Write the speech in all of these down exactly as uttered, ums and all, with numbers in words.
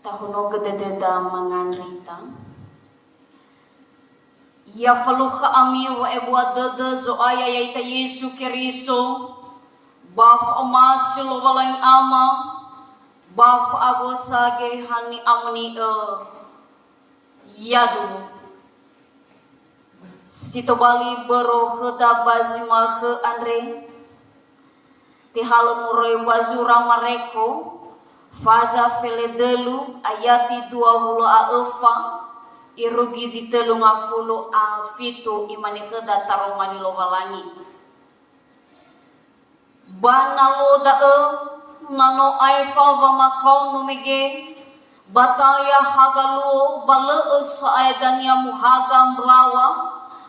Tahonogö dödöda mangandrö ita. Ya falukha ami wa'ebua dödö Zo'aya ya'ita Yesu Keriso, ba fa'omasi Lowalangi Ama, ba fa'awösa Geheha Ni'amoni'ö. Yaduhu. Si tobali börö khöda ba zi ma'ökhö andre, tehalö moroi ba zura Mareko, faza feledölu, ayati dua wulu a öfa, irugi zi tölu ngafulu a fitu, imane khöda taroma li Lowalangi. Ba na lö da'ö, na no aefa wamakaono mege, ba taya haga luo, ba lö'ö sa'ae dania muhaga mbaŵa,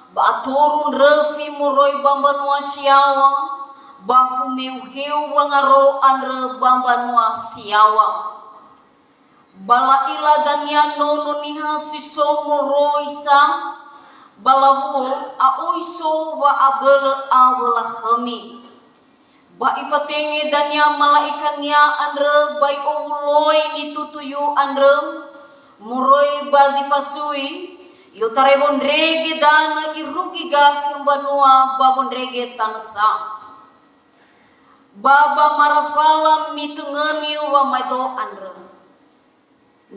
ba atoru ndröfi moroi ba mbanua si yaŵa, ba humeuheu wangaro andrö ba mbanua si yaŵa. Ba la'ila dania nono niha si so moroi sa, ba lawuo, a oi so wa'abölö awö lakhömi. Ba ifatenge dania mala'ikania andrö ba i'owuloi nitutuyu andrö moroi ba zi fasui, i'otarai wondrege danö irugi gakhö mbanua ba wondrege tanö sa. Ba ba marafala mitongöni wamaedo andrö.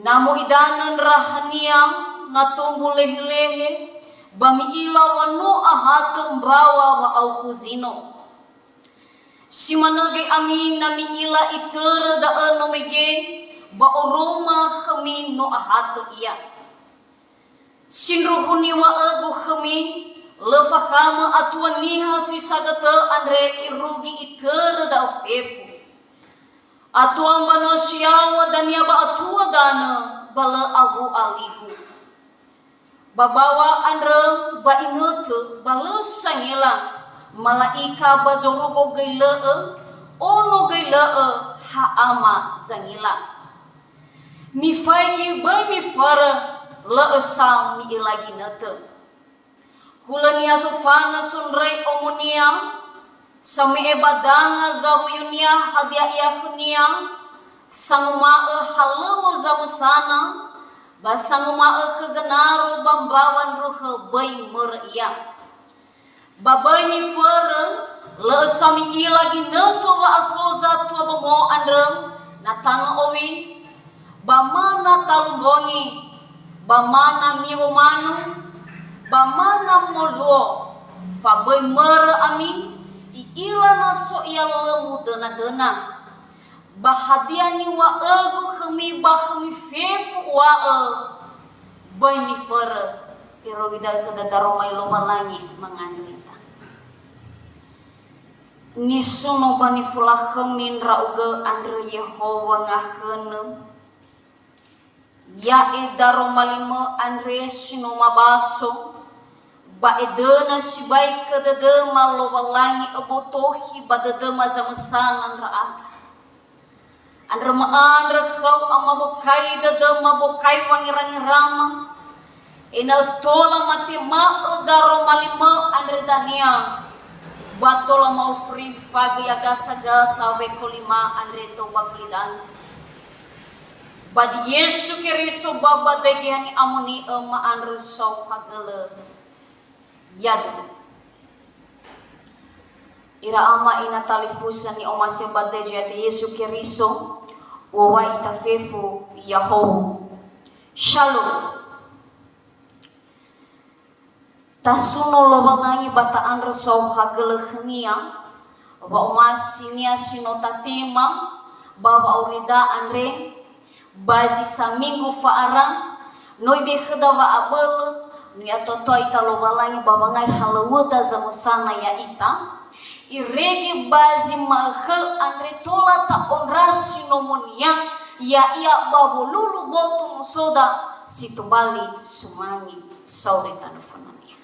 Na mo'idanö ndrahania, na tumbu lehe-lehe, ba mi'ila wa no ahatö mbaŵa wa'aukhu zino. Si manö göi ami na mi'ila itörö da'ö no mege, ba oroma khömi no ahatö ia. Sindruhu niŵa'ögu khömi, lö fakhamö atua niha si sagötö andre irugi itörö da'ö fefu. Atua mbanua si yaŵa dania ba atua danö ba lö awu'a ligu. Ba baŵa andrö ba inötö ba lö sangila, mala'ika ba zorugo göi lö'ö, ono göi lö'ö, ha Ama zangila. Mifaigi böi miförö, lö'ö sa mi'ila ginötö. Hulönia sofanö sondröi omonia, same'e ba danga zawuyunia hadia ia khönia, sanguma'ö halöŵö zamösana, ba sanguma'ö khö zanaro ba mbaŵa ndruhö böi mörö ia. Ba böi miförö, lö'ö sa mi'ila ginötö wa'aso zatua bongo andrö, na tanö owi, ba ma na talu mbongi, ba ma na miwo manö, ba ma na moluo, fa böi mörö ami, i'ila na so ia lö mudöna-döna. Ba hadia niŵa'ögu khömi ba khömi fefu uŵa'ö, böi miförö, irugi da'ö khöda daroma li Lowalangi mangandrö ita. Nisuno ba nifolakhömi ndra'ugö andrö Yehowa ngahönö, ya'e daroma limö andre si no mabaso, ba edöna sibai khö dödöma Lowalangi öbotohi ba dödöma zamösana ndra'aga. Andrö ma'andrö khöu amabokai dödöma bokai wangerangerama, ena'ö tola matema'ö daroma limö andre dania, ba tola ma'ofuri fagöi a gasa-gasa weko lima andre tou ba gulidanö. Ba di Yesu Keriso ba ba döi Geheha Ni'amoni'ö ma'andrö saohagölö. Yaduhu. Ira ama ina talifusö ni'omasi'ö ba döi Yesu Keriso, uŵa'ö ita fefu, ya'ahowu. Shalom. Tasuno Lowalangi ba ta'andrö saohagölö khö-Nia, wa'omasi-Nia si no tatema ba wa'aurida andre, ba zi saminggu fa'ara, no Ibe'e khöda wa'abölö, no I'atoatoa ita Lowalangi ba wangai halöŵöda zamösana ya'ita, irege ba zi ma'ökhö andre tola ta'ondrasi nomo-Nia, ya'ia ba wolulu boto nosoda si tobali sumange sauri tanö föna-Nia.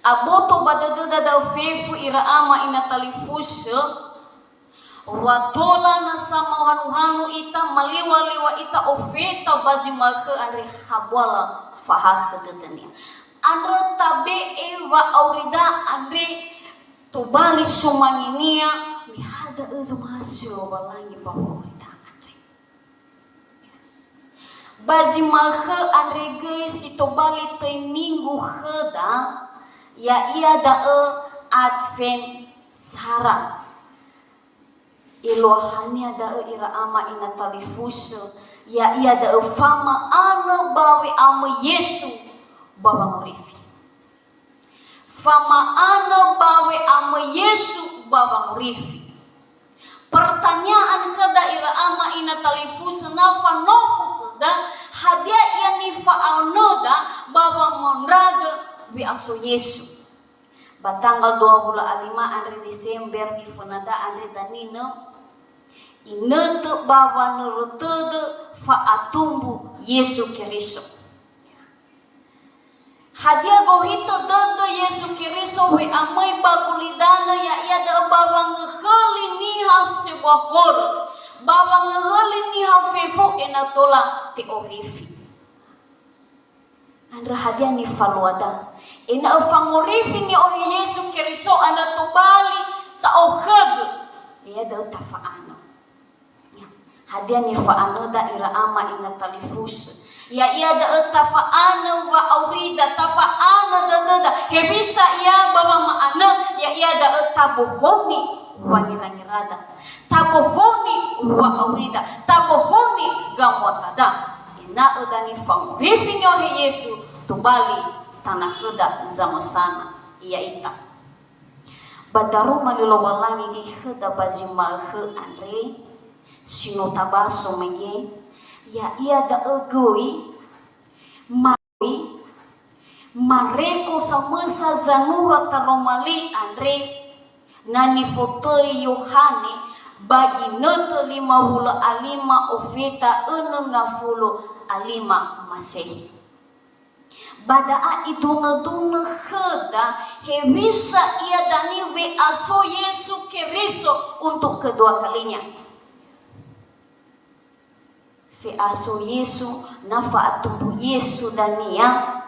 Aboto ba dödöda da'ö fefu ira ama ina talifusö, wa tola na samahanuhanu ita, maliŵaliŵa ita ofeta ba zi ma'ökhö andre ha buala fahakhö dödönia. Andrö tabe'e wa'aurida andre tobali sumange-Nia, me ha da'ö zomasi Lowalangi ba wa'aurida andre. Ba zi ma'ökhö andre göi si tobali töi minggu khöda, ya'ia da'ö Advent Sara. Eluahania da'ö ira ama ina talifusö, ya'ia da'ö fama'anö ba we'amöi Yesu ba wangorifi. Fama'anö ba we'amöi Yesu ba wangorifi. Pertanyaan khöda ira ama ina talifusö na fanofu khöda, hadia ia nifa'anöda ba wamaondragö we'aso Yesu? Ba tanggal dua puluh lima andre Desember nifönada andre daninö, inötö ba wanörö tödö fa'atumbu Yesu Keriso. Hadia gohitö dödö Yesu Keriso we'amöi ba gulidanö, ya'ia da'ö ba wangöhöli niha sebua horö, ba wangöhöli niha fefu ena'ö tola te'orifi. Andrö hadia nifaluada? Ena'ö fangorifi ni'ohe Yesu Keriso andrö tobali ta'okhögö, ya'ia da'ö tafa'anö. Ya. Hadia nifa'anöda ira ama ina talifusö? Ya'ia da'ö tafa'anö wa'aurida, tafa'anö dödöda. Hewisa ia ba wama'anö? Ya'ia da'ö tabohoni wangerangera-Da. Tabohoni wa'aurida, tabohoni gamuatada. Ena'ö danifangorifi ni'ohe Yesu tobali tanakhöda zamösana, ya'ita. Ba daroma li Lowalangi göi khöda ba zi ma'ökhö andre, si no tabaso mege, ya'ia da'ö göi, ma-, mareko samösa zanura taroma li andre, na nifotöi Yohane ba ginötö lima wulu a lima ofeta önö ngafulu a lima Masehi. Ba da'a idunö-dunö khöda hewisa ia dania we'aso Yesu Keriso untuk kedua kalinya. We'aso Yesu, na fa'atumbu Yesu dania,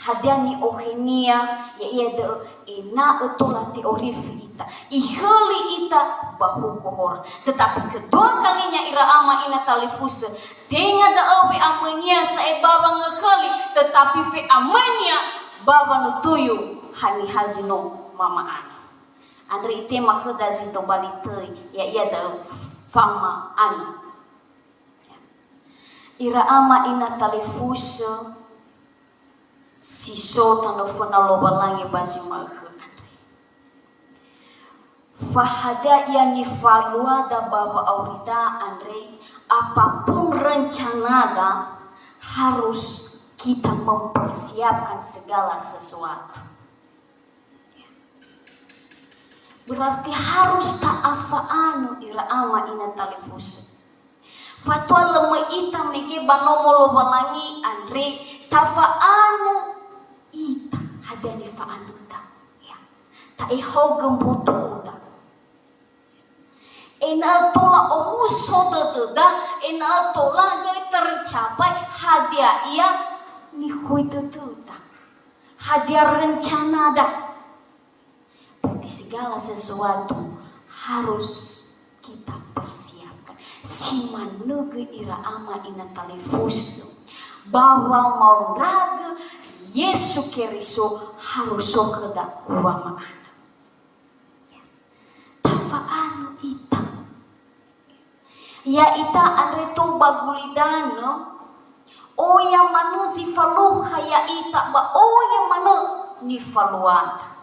hadia ni'okhönia, ya'ia da'ö ena'ö tola te'orifi ita, ihöli ita ba huku horö. Tetapi kedua kalinya ira ama ina talifusö, tenga da'ö we'amöinia sa'ae ba wangöhöli, tetapi we'amöinia ba wanutuyu haniha zi no mama'anö. Andrö itema khöda zi tobali töi, ya'ia da'ö fama'anö. Ira ama ina talifusö, si so tanö föna Lowalangi ba zi ma'ökhö andre. Fahadia ia nifaluada ba wa'aurida andre, apapun rencanada, harus kita mempersiapkan segala sesuatu. Berarti harus ta'afa'anö ira ama ina talifusö. Fatua lö möi ita mege ba nomo Lowalangi andre, tafa'anö ita hadia nifa'anöda. Ya. Ta'ehaogö mbutu'uda. Ena'ö tola omuso dödöda, ena'ö tola göi tercapai hadia ia nikhui dödöda. Hadia rencanada. Berarti segala sesuatu harus kita persiapkan. Si manö göi ira ama ina talifusö. Ba wamaondragö Yesu Keriso harus so khöda wama'anö. Tafa'anö ita. Ya'ita andre tou ba gulidanö, oya manö zi falukha ya'ita ba oya manö nifaluada.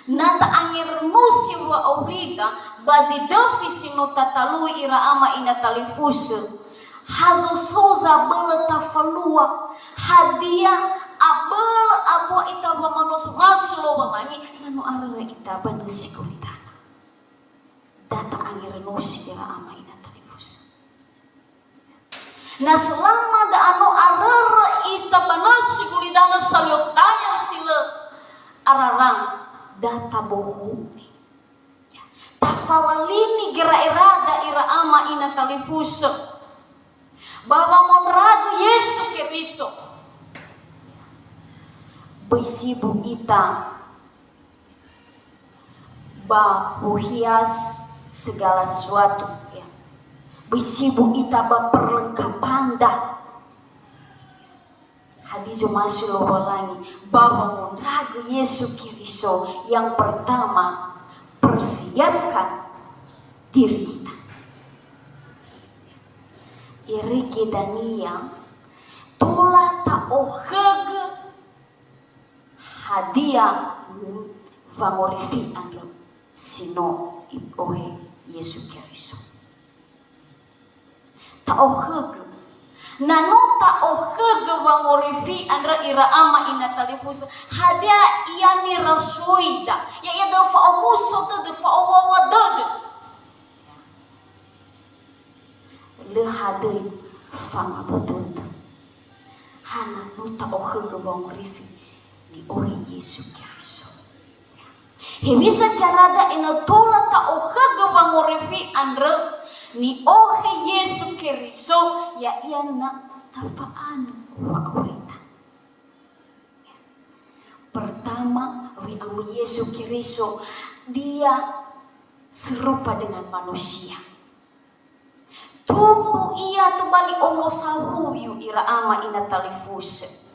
Na ta'angerönusi wa'aurida ba zi döfi si no tatalui ira ama ina talifusö, ha so so zabölö tafalua, hadia abölö abua ita wamaluaso-maso Lowalangi, na no arörö ita ba nösi gulidanö. Da ta'angerönusi ira ama ina talifusö. Na selama da'a no arörö ita ba nösi gulidanö salio taya si lö ararang, da tabohoni. Tafalalini gera'erada ira ama ina talifusö. Ba wamaondragö Yesu Keriso. Böi sibuk ita ba huhias segala sesuatu, ya. Böi sibuk ita ba perlengkapan Da. Hadia zomasi Lowalangi ba wangondragõ Yesu Keriso, yang pertama, persiapkan diri kita. Irege dania tola ta'okhögö hadia wangorifi andrö si no i'ohe Yesu Keriso. Ta'okhögö. Na no ta'okhögö wangorifi andrö ira ama ina talifusö, hadia ia nirasoida? Ya'ia da'ö fa'omuso dödö, fa'owuawua dödö. Lö hadöi fangabu dödö. Hana no ta'okhögö wangorifi ni'ohe Yesu Keriso. Hewisa carada ena'ö tola ta'okhögö wangorifi andrö ni'ohe Yesu Keriso, ya'ia na tafa'anö wa'aurida. Pertama, we'amö Yesu Keriso, dia serupa dengan manusia. Tumbu ia tobali ono sawuyu ira ama ina talifusö.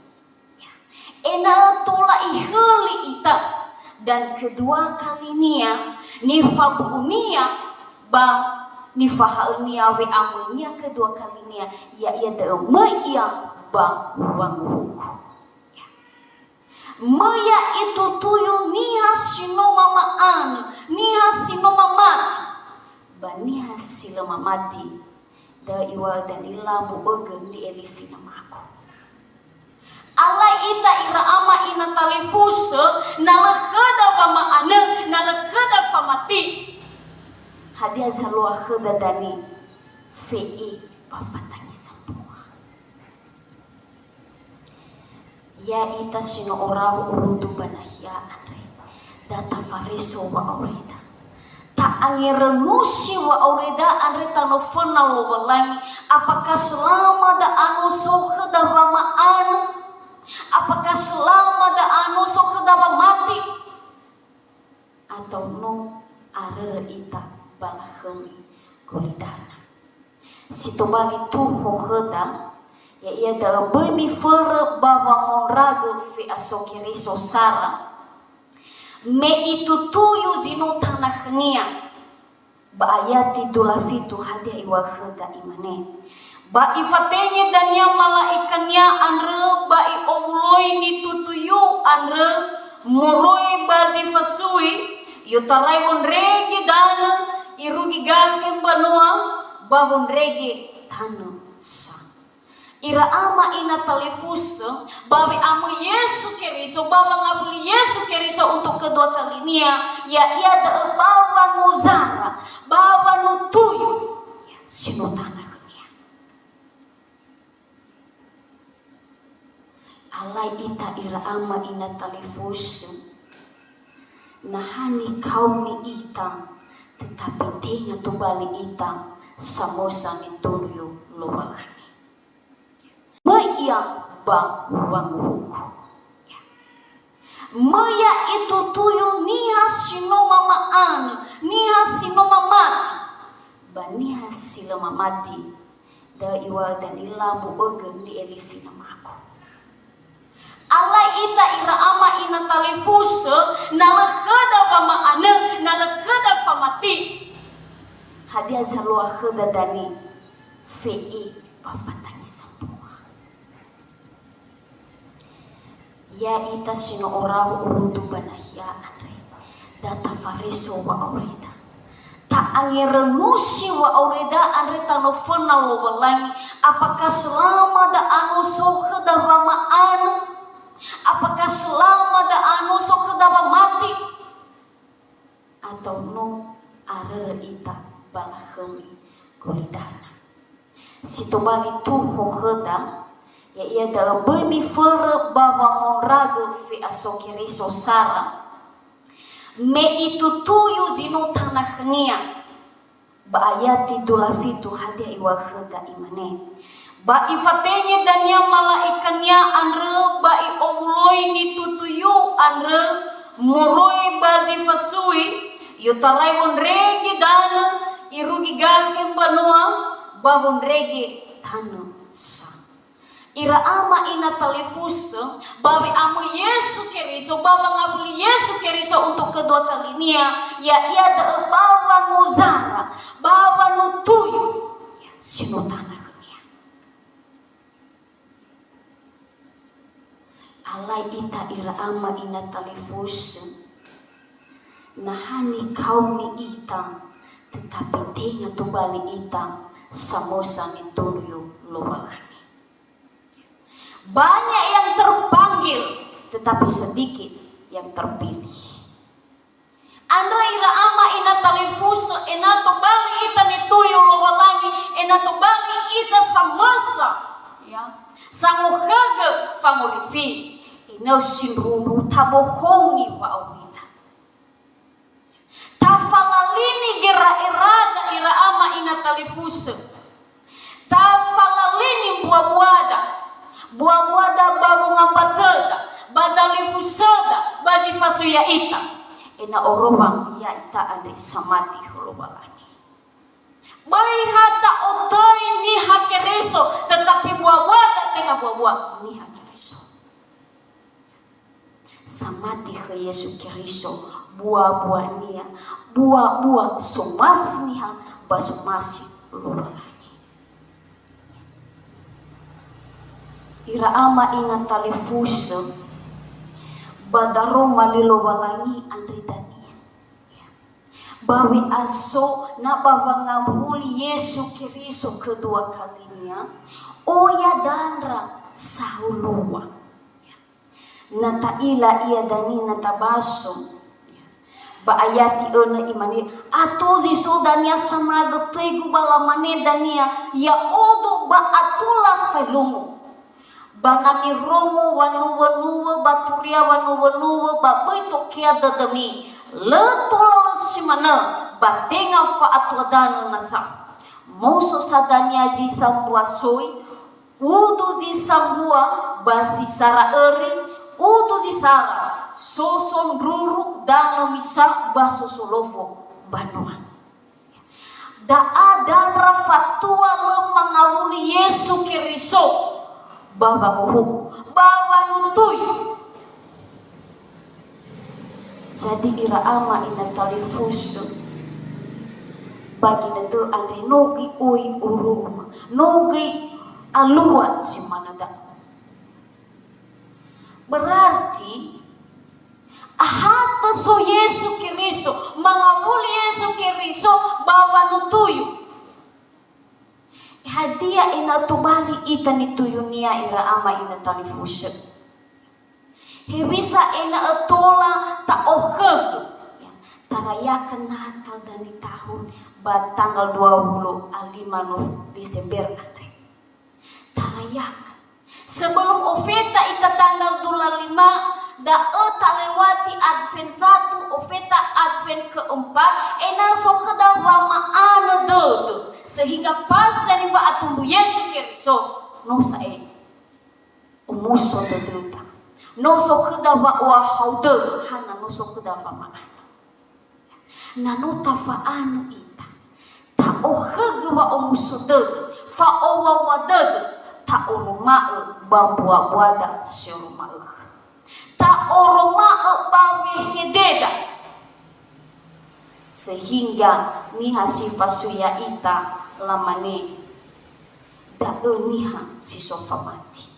Ena'ö tola ihöli ita, dan kedua kalinia, nifabu'unia ba nifahaönia we'amönia kedua kalinia, ya'ia da'ö möi ia ba wanguhuku. Möi ia itutuyu niha si no mama'anö, niha si no mamati, ba niha si lö mamati, da'ö iŵa'ö Daniela mu'ögö ni'elifi nama-Gu. Alai ita ira ama ina talifusö, na lö khöda wama'anö, na lö khöda famati. Hadia zalua khöda dania? Fe'e ba fatangisa mbuha. Ya'ita si no orau urudu ba nahia andre, da tafareso wa'aurida. Ta'angerönusi wa'aurida andre tanö föna Lowalangi, apakah selama da'a no so khöda wama'anö? Apakah selama da'a no so khöda wamati? Atau no arörö ita ba lakhömi gulidana? Si tobali tuho khöda, ya'ia da'ö böi miförö ba wangondragö fe'aso Keriso sara, me itutuyu zi no tana khönia. Ba ayati dua fitu hadia iŵa'ö khöda, imane, "Ba ifatenge dania mala'ikania andrö ba i'owuloi nitutuyu andrö moroi ba zi fasui, i'otarai wondrege danö, irugi gahe mbanua, ba wondrege tanö sa." Ira ama ina talifusö, ba we'amö Yesu Keriso, ba wangawuli Yesu Keriso untuk kedua kalinia, ya'ia da'ö ba wangozara, ba wanutuyu si no tana khönia. Alai ita ira ama ina talifusö, na ha nikaoni ita, tetapi tenga tobali ita samösa nituyu Lowalangi. Möi ia ba wanguhuku. Möi ia itutuyu niha si no mama'anö, niha si no mamati, ba niha si lö mamati, da'ö iŵa'ö Daniela mu'ögö ni'elifi nama-Gu. Alai ita ira ama ina talifusö, na lö khöda wama'anö, na lö khöda famati. Hadia zalua khöda dania? Fe'e ba fatangisa mbuha. Ya'ita si no orau urudu ba nahia andre, da tafareso wa'aurida. Ta'angerönusi wa'aurida andre tanö föna Lowalangi, apakah selama da'a no so khöda wama'anö? Apakah selama da'a no so khöda wamati? Atau no arörö ita ba lakhömi gulidana? Si tobali tuho khöda, ya'ia da'ö böi miförö ba wangondragö fe'aso Keriso sara, me itutuyu zi no tana khönia. Ba ayati dua fitu hadia iŵa'ö khöda, imane, "Ba ifatenge dania mala'ikania andrö ba i'owuloi nitutuyu andrö moroi ba zi fasui, i'otarai wondrege danö, irugi gahe mbanua, ba wondrege tanö sa. Ira ama ina talifusö, ba we'amöi Yesu Keriso, ba wangawuli Yesu Keriso untuk kedua kalinia, ya'ia da'ö ba wangozara, ba wanutuyu, ya, si no tanö khönia. Alai ita ira ama ina talifusö, na ha nikaoni ita, tetapi tenga tobali ita samösa nituyu Lowalangi. Banyak yang terpanggil, tetapi sedikit yang terpilih. Andrö ira ama ina talifusö, ena'ö tobali ita nituyu Lowalangi, ena'ö tobali ita samösa, ya, sangokhögö fangorifi, ena'ö sindruhu tabohongi wa'aurida. Tafalalini gera'erada ira ama ina talifusö. Tafalalini mbua-buada. Mbua-buada ba wongambatöda, ba dalifusöda, ba zi fasui ya'ita. Ena'ö orowa ya'ita andre samati khö Lowalangi. Böi ha ta'otöi niha Keriso, tetapi mbua-buada tenga mbua-bua niha Keriso. Samati khö Yesu Keriso, mbua-buania, mbua-bua somasi niha ba somasi Lowalangi. Ira ama ina talifusö, ba daroma li Lowalangi andre dania. Ba we'aso na ba wangawuli Yesu Keriso kedua kalinia, oya dandra sahulua. Na ta'ila ia dania na tabaso ba ayati önö, imane, "Ato zi so dania sanagö töigu ba lamane dania, 'Ya'odo ba ato lafaelungu.' Ba na mirongo wanuwö-nuwö ba turia wanuwö-nuwö ba böi tokea dödömi, lö tola lö si manö, ba tenga fa'atua danö nasa. Moso sa dania zi sambua soi, udu zi sambua ba si sara öri, udu zi sara, soso ndruru danö misa ba soso lofo mbanua." Da'a dandra fatua lö mangawuli Yesu Keriso ba wangohuku, ba wanutui. Jadi ira ama ina talifusö, ba ginötö andre no göi oi oroma, no göi alua si manö da'ö. Berarti, ahatö so Yesu Keriso, mangawuli Yesu Keriso ba wanutuyu. Hadia ena'ö tobali ita nituyunia ira ama ina talifusö? Hewisa ena'ö tola ta'okhögö, ya, tarayakö Natal dania tahun ba tanggal dua puluh lima Nov-, Desember andre? Tarayakö. Sebelum ofeta ita tanggal dua puluh lima, da'ö talewati Advent satu, ofeta Advent keempat, ena'ö so khöda wama'anö dödö. Sehingga pas dania wa'atumbu Yesu Keriso, no sa'ae omuso dödöda. No so khöda wa'ohahau dödö, hana no so khöda wama'anö. Na no tafa'anö ita, ta'okhögö wa'omuso dödö, fa'owua-wua dödö, ta'oroma'ö ba mbua-buada si oroma'ökhö. Ta'oroma'ö ba wehededa. Sehingga niha si fasui ya'ita lamane, "Da'ö niha si so famati."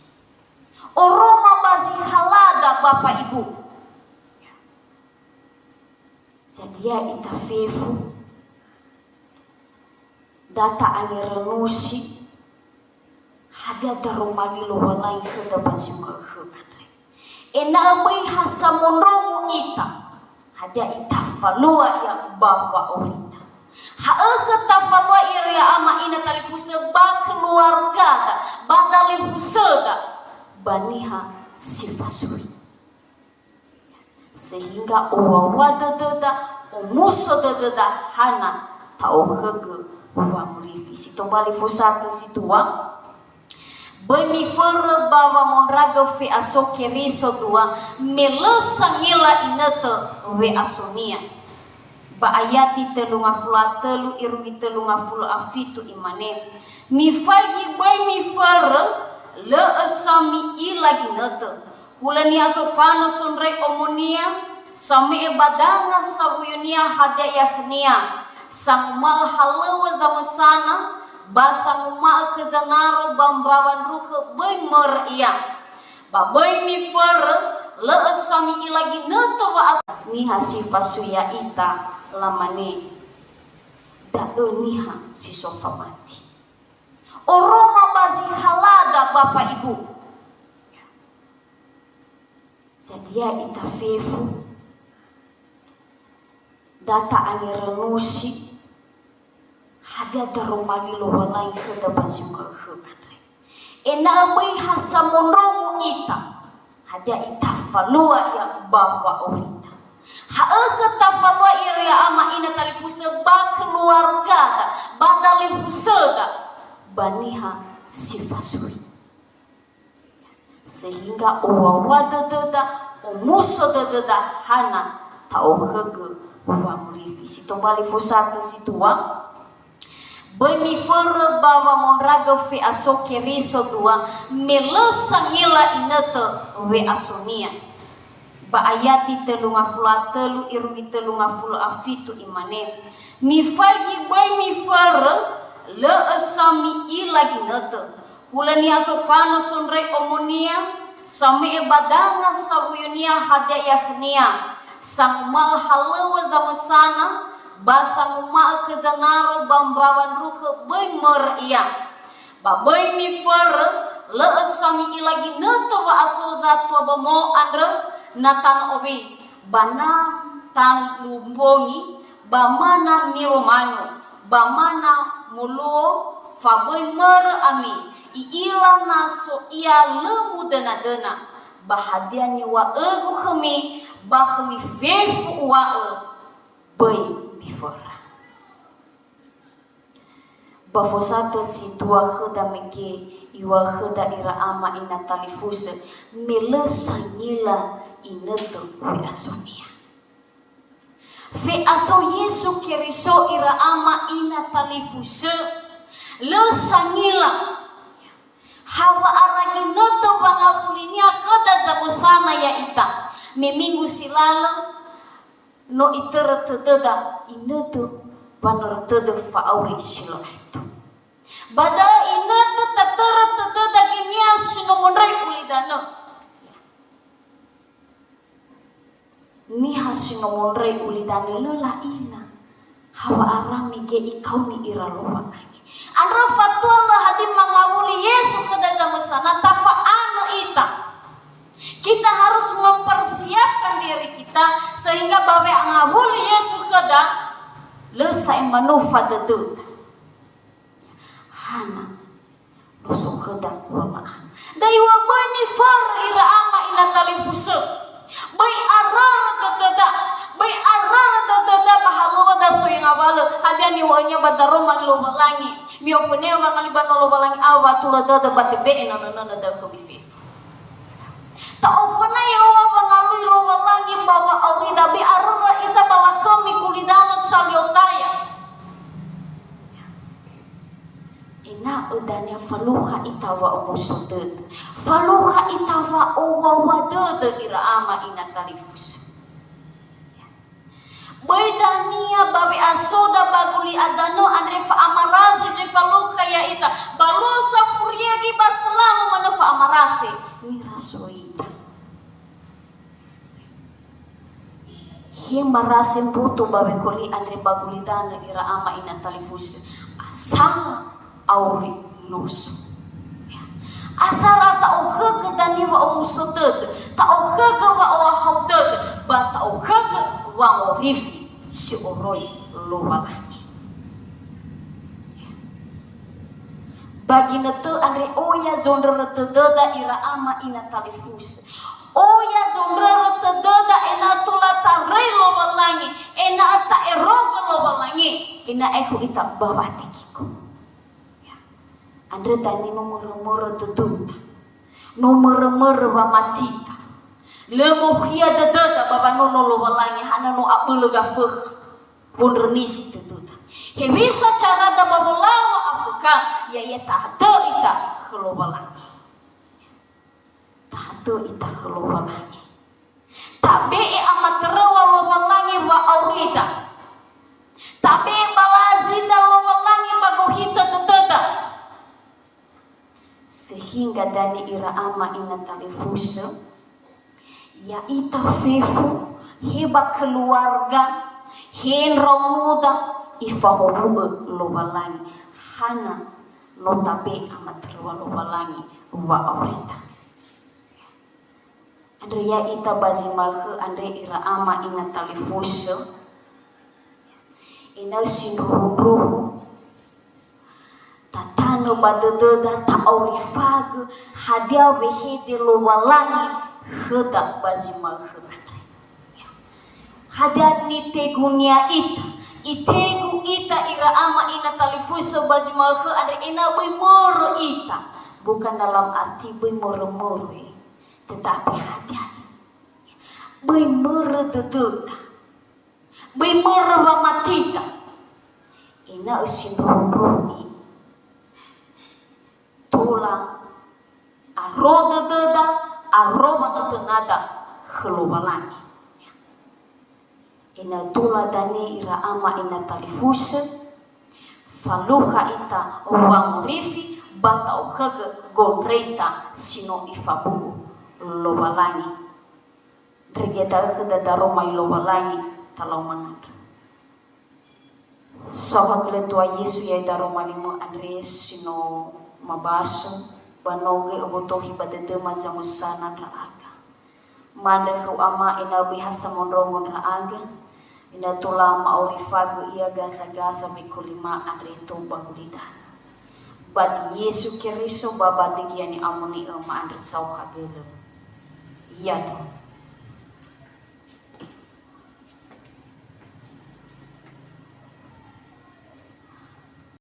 Oroma ba zi halada, Bapak Ibu. Jadi ya'ita fefu, da ta'angerönusi, hadia daroma li Lowalangi khöda ba zi ma'ökhö andre. Ena'ö böi ha samondrongo ita, hadia itafalua ia ba wa'aurita. Ha'ökhö tafalua ia ira ama ina talifusö ba keluargada, ba dalifusöda, ba niha si fasui. Sehingga owua-wua dödöda, omuso dödöda, hana ta'okhögö wamurifi. Si tobali fusatö si dua, böi miförö ba wamondragö fe'aso Keriso dua, me lö sangila inötö we'asonia. Ba ayati telungafulu a telu irugi telungafulu a fitu imane, "Mifaigi böi miförö, lö'ö sa mi'ila ginötö. Hulö niha sofanö sondröi omonia, same'e ba danga sawuyunia hadia ia khönia, sanguma'ö halöŵö zamösana, ba sanguma'ö khö zanaro ba mbawa ndruhö böi mörö ia. Ba böi miförö, lö'ö sa mi'ila ginötö wa'as-" Niha si fasui ya'ita, lamane, "Da'ö niha si so famati." Oroma ba zi halada, Bapa Ibu. Jadi ya'ita fefu, da ta'angerönusi, hadia daroma li Lowalangi khöda ba zi u'akhö andre. Ena'ö böi ha samondrongo ita, hadia itafalua ia ba wa'aurita. Ha'ökhö tafalua ia, ama ina talifusö, ba keluargada, ba dalifusöda, ba niha si fasui. Sehingga owaŵa dödöda, omuso dödöda, hana ta'okhögö wangorifi. Si tobali fosatö si dua, böi miförö ba wamondragö fe'aso Keriso dua, me lö sangila inötö we'asonia. Ba ayati telungafulu a telu irugi telungafulu a fitu imane, "Mifaigi böi miförö, lö'ö sa mi'ila ginötö. Hulö niha sofanö sondröi omonia, same'e ba danga sawuyunia hadia ia khönia, sanguma'ö halöŵö zamösana, ba sanguma'ö khö zanaro ba mbawa ndruhö böi mörö ia. Ba böi miförö, lö'ö sa mi'ila ginötö wa'aso zatua bomo andrö, na tanö owi, ba na talumbongi, ba ma na miwo manu, ba ma na moluo, fa böi mörö ami, i'ila na so ia lö mudöna-döna, ba hadia niŵa'ögu khömi, ba khömi fefu uŵa'ö, böi miförö." Ba fosatö si dua khöda mege iŵa'ö khöda ira ama ina talifusö, me lö sangila inötö we'asonia. Fe'aso Yesu Keriso ira ama ina talifusö, lö sangila ha wa'ara ginötö wangawulinia khöda zamösana ya'ita. Me minggu si lalö, no itörö tödöda inötö wanörö tödö fa'auri si lö aetu. Ba da'ö inötö tatörö tödöda genia si no mondröi ulidanö. Niha si no mondröi ulidanö lö la'ila ha wa'ara mege ikaoni ira Lowalangi. Andrö fatua lö hadia mangawuli Yesu khöda zamösana, tafa'anö ita. Kita harus mempersiapkan diri kita sehingga ba wangawuli Yesu khöda, lö sa'ae manufa dödöda. Hana, no so khöda wama'ana. Da'e wa böi miförö ira ama ina talifusö. Böi arörö dödöda. Böi arörö dödöda ba halöŵöda soi ngawalö. Hadia niŵa'önia ba daroma li Lowalangi. Mi'ofönia wangalui ba no Lowalangi, awö wa tulö dödö ba tebe'e nanö-nanö da'ö khömi fefu. Ta'oföna ya'ohahau wangalui Lowalangi ba wa'aurida, böi arörö ita ba lakhömi gulidanö salio taya. Ena'ö dania falukha ita wa'omuso dödö. Falukha ita wa'owaŵa dödö ira ama ina talifusö. Böi dania ba we'asoda ba gulidanö andre fa'amarase zi falukha ya'ita, ba luo safuriagi ba selalu manö fa'amarase nirasoida. He marase mbutu ba wekoli andre ba gulidanö ira ama ina talifusö. Asala auri noso. Asala ta'okhögö dania wa'omuso dödö, ta'okhögö wa'ohahau dödö, ba ta'okhögö wangorifi si oroi Lowalangi. Ba ginötö andre oya zondrörö tödöda ira ama ina talifusö. Oya zondrörö tödöda ena'ö tola taröi Lowalangi, ena'ö ta'erogö Lowalangi, ena'ö aekhu ita ba watekiko. Ya. Andrö dania no mörö-mörö dödöda. No mörö-mörö wamatita. Lö mohia dödöda ba wanono Lowalangi, hana no abölö gafökha. Wondrönisi tödöda. Hewisa carada ba wolaŵa Afrika, ya'ia tahatö ita khö Lowalangi. Tahatö ita khö Lowalangi. Tabe'e amatöröŵa Lowalangi wa'aurida. Tabe'e balazinda Lowalangi ba gohitö dödöda. Sehingga dania ira ama ina talifusö, ya'ita fefu, he ba keluarga, he ndraonoda, ifahowu'ö Lowalangi. Hana no tabe'e amatöröŵa Lowalangi wa'aurida. Andre ya'ita ba zi ma'ökhö andre ira ama ina talifusö, ena'ö sindruhu-ndruhu tatanö ba dödöda, ta'aurifagö hadia wehede Lowalangi khöda ba zi ma'ökhö andre. Hadia nitegunia ita, itegu ita ira ama ina talifusö ba zi ma'ökhö andre ena'ö böi mörö ita, bukan dalam arti böi mörö-mörö, tetapi hadia böi mörö dödöda, böi mörö wamatita, ena'ö sindruhu-ndruhu i tola aro dödöda, aro wanötönada khö Lowalangi. Ena'ö tola dania ira ama ina talifusö, falukha ita wangorifi ba ta'okhögö gondreta si no ifabu'u Lowalangi. Ndrege da'ö khöda daroma i Lowalangi talau mangandrö. Saohagölö tua Yesu ya'e daroma limö andre si no mabaso, ba no göi obotohi ba dödöma zamösana ndra'aga. Ma'andrö khöu Ama ena'ö böi ha samondrongo ndra'aga, ena'ö tola ma'aurifagö ia gasa-gasa wekolima andre tou ba gulidanö. Ba di Yesu Keriso ba ba dögia ni'amoni'ö ma'andrö saohagölö. Yado.